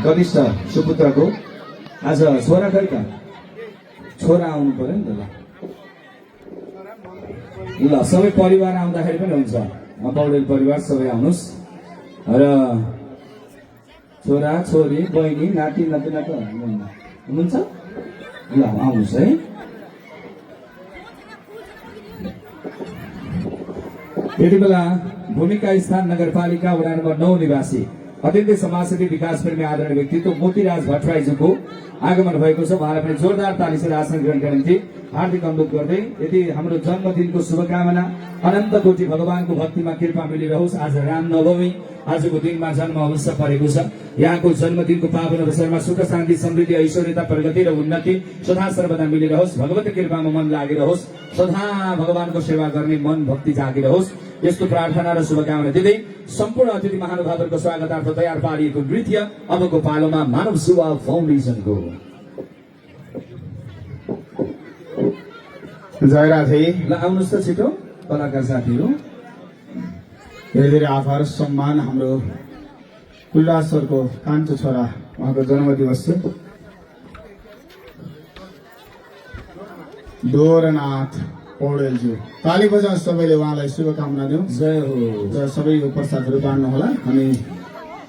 कनिष्ठ सुपुत्रको आज छोरा खै त छोरा आउनु पर्यो नि त ल सबै परिवार आउँदाखेरि पनि हुन्छ पौडेल परिवार सबै आउनुहोस् र छोरा छोरी बहिनी नाति नातिनाको हुनुहुन्छ ल आउनुहोस् है यति बेला भूमिका स्थान नगरपालिका वडा नम्बर 9 निवासी अत्यन्तै समाजसेवी विकास प्रेमी आदरणीय व्यक्तित्व मोतीराज भट्टराईज्यूको आगमन भएको छ। उहाँलाई पनि जोरदार तालीसँग आसन ग्रहण गर्ने निम्ति हार्दिक अनुरोध गर्दै यदि हाम्रो जन्मदिनको शुभकामना अनन्त कोटि भगवानको भक्तिमा कृपा मिलिरहोस्। आज रामनवमी आजको दिनमा जन्म अवश्य परेको छ। यहाँको जन्मदिनको पावन अवसरमा सुख शान्ति समृद्धि ऐश्वर्यता प्रगति र उन्नति सदा सर्वदा मिलिरहोस्। भगवती कृपामा मन लागिरहोस्। सदा भगवानको सेवा गर्ने मन भक्ति जागिरहोस्। यस्तो प्रार्थना र शुभकामना दिँदै सम्पूर्ण अतिथि महानुभावहरूको स्वागतार्थ तयार पारिएको नृत्य अबको पालोमा मानव सेवा फाउन्डेसनको। जय राधे। ल आउनुहोस् त छिटो कलाकार साथीहरू। धेरै धेरै आभार सम्मान हाम्रो कुलराज सरको कान्छो छोरा उहाँको जन्मदिवस छ। दोरनाथ पौडेलज्यू ताली बजाउँ सबैले उहाँलाई शुभकामना दिउँ। जय हो। र सबैको प्रसादहरू बाँड्नु होला। अनि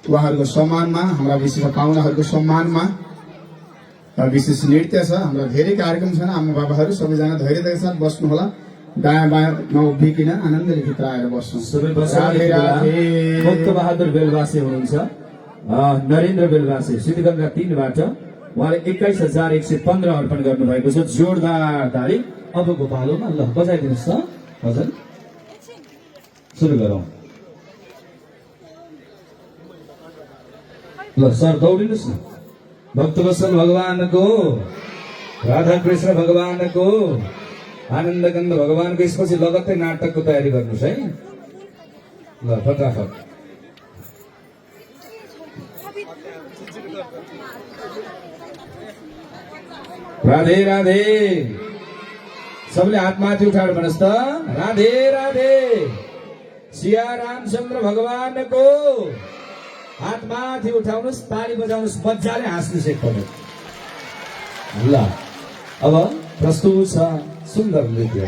उहाँहरूको सम्मानमा हाम्रा विशेष पाहुनाहरूको सम्मानमा विशेष नृत्य छ। हाम्रा धेरै कार्यक्रम छन्। आमा बाबाहरू सबैजना धैर्यताका साथ बस्नु होला। दायाँ बायाँ नउभिकन आनन्दले भित्र आएर बस्नु। मुक्त बहादुर बेलवासी हुनुहुन्छ नरेन्द्र बेलवासी सिद्धगंगा 3 बाट उहाँले 21,115 अर्पण गर्नुभएको छ। जोरदार ताली। अबको पालोमा ल बजाइदिनुहोस् त भजन सुरु गरौँ। ल सर दौडिनुहोस् न। भक्तवत्सल भगवानको राधा कृष्ण भगवानको आनन्द गन्ध भगवानको यसपछि लगत्तै नाटकको तयारी गर्नुहोस् है। ल फटाफट। राधे राधे। सबले हात माथि उठाएर भन्नुहोस् त राधे राधे। सिया रामचन्द्र भगवानको हात माथि उठाउनुहोस्। ताली बजाउनुहोस्। मजाले हाँस्नुहोस् एकपल्ट। ल अब प्रस्तुत छ सुन्दर नृत्य।